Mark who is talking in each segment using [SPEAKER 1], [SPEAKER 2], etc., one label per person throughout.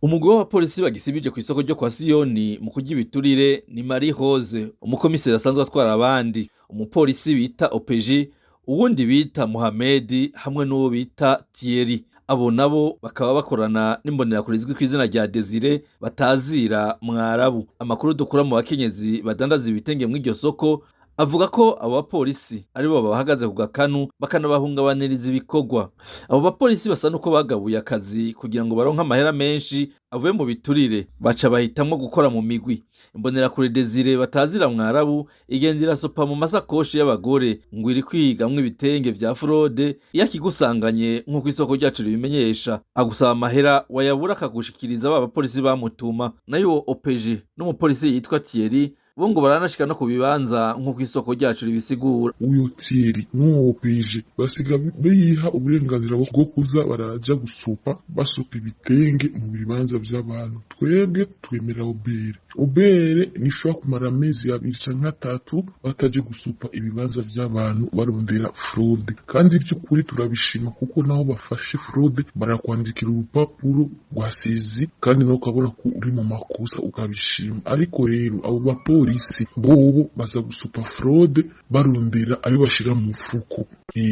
[SPEAKER 1] Umugwi w'abapolisi bagisibije kw'isoko ryo kwa Siyoni mu kurya ibiturire ni Marie Rose, umukomiseri asanzwe atwara abandi, umupolisi bita Opeji, uwundi bita Mohamed hamwe n'uwo bita Thierry. Abo nabo bakaba bakorana n'imbonerakure izwi kw'izina rya Desire batazira Mwarabu. Amakuru dukura mu bakenyezi badandaza ibitenge mw'iryo soko avuga ko abo bapolisi aribo babahagaze ku gakanu bakanabahungabaniriza ibikorwa. Abo bapolisi basa nuko bagabuye akazi kugira ngo baronke amahera menshi avuye mu biturire, baca bahitamwo gukora mu migwi. Imbonerakure Desire batazira Mwarabu igenda irasopa mu masakoshi y'abagore ngo iri kwigamwo ibitenge vya fraude. Iyo akigusanganye, nk'uko isoko ryacu ribimenyesha, agusaba amahera, wayabura akagushikiriza ba bapolisi bamutuma. Nayo OPG n'umupolisi yitwa Thierry bo ngo baranashika no ku bibanza, nk'uko isoko ryacu ribisigura.
[SPEAKER 2] Uyo Thierry n'uwo OPG basiga biha uburenganzira bwo kuza baraja gusupa, basupa ibitenge mu bibanza vy'abantu. Twebwe twemera OBR. OBR nishobora kumara amezi 2 canke 3 bataje gusupa ibibanza vy'abantu barondera fraude. Kandi vy'ukuri turabishima, kuko naho bafashe fraude barakwandikira urupapuro rwa saisie, kandi nawe ukabona ko uri mu makosa, ukabishima. Ariko rero abo bapolisi bobo baza gusupa fraude barondera ayo bashira mu mufuko.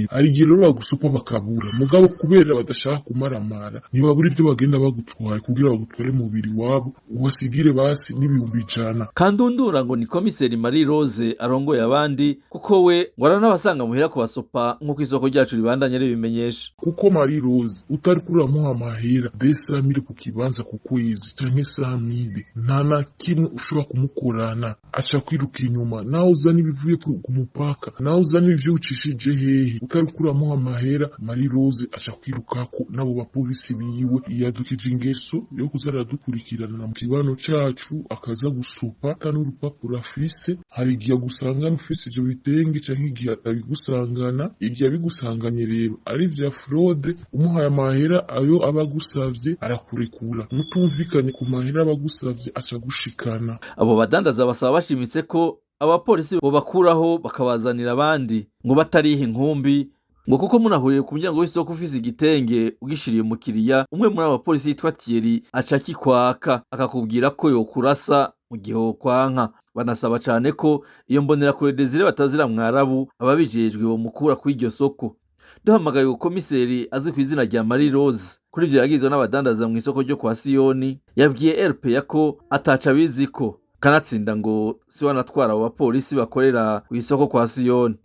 [SPEAKER 2] Hari igihe rero bagusupa bakabura, mugabo kubera badashaka kumaramara ntibabura ibyo bagenda bagutwaye kugira bagutware mubiri wabo, ubasigire basi n'100,000.
[SPEAKER 1] Kandundura ngo ni komiseri Marie Rose arongoye abandi, kuko we ngo aranabasanga muhira kubasopa, nk'uko isoko ryacu ribandanya ribimenyesha.
[SPEAKER 2] Kuko Marie Rose utari kuramuha amahera 200 000 ku kibanza ku kwezi canke 100 000, nta na kimwe ushobora kumukorana, aca kwiruka inyuma. Nawe uzana ibivuye ku mupaka, nawe uzana ivyo ucishije hehe, utari kuramuha amahera, Marie Rose aca kwirukako n'abo bapolisi biwe. Yadukije ingeso yo kuza aradukurikirana mu kibano cacu, akaza gusupa ata n'urupapuro afise. Hari igihe agusangana ufise ivyo bitenge canke igihe atabigusangana. Igihe abigusanganye rero ari vya fraude, umuhaye amahera ayo aba agusavye arakurekura. Mutumvikanye ku mahera aba agusavye, aca agushikana.
[SPEAKER 1] Abo badandaza basaba bashimitse ko abapolisi bobakuraho bakabazanira abandi, ngo batariha inkumbi, ngo kuko munahuriye ku muryango w'isoko ufise igitenge ugishiriye umukiriya, umwe muri abo bapolisi yitwa Thierry aca akikwaka akakubwira ko yokurasa mu gihe wokwanka. Banasaba cane ko iyo mbonerakure Desire batazira Mwarabu ababijejwe bomukura kuri iryo soko. Duhamagaye uwo komiseri azwi kw'izina rya Marie Rose kuri ivyo yagizwe n'abadandaza mw'isoko ryo kwa Siyoni, yabwiye RPA ko ataco abiziko, kanatsinda ngo siwe anatwara abo bapolisi bakorera kw'isoko kwa Siyoni.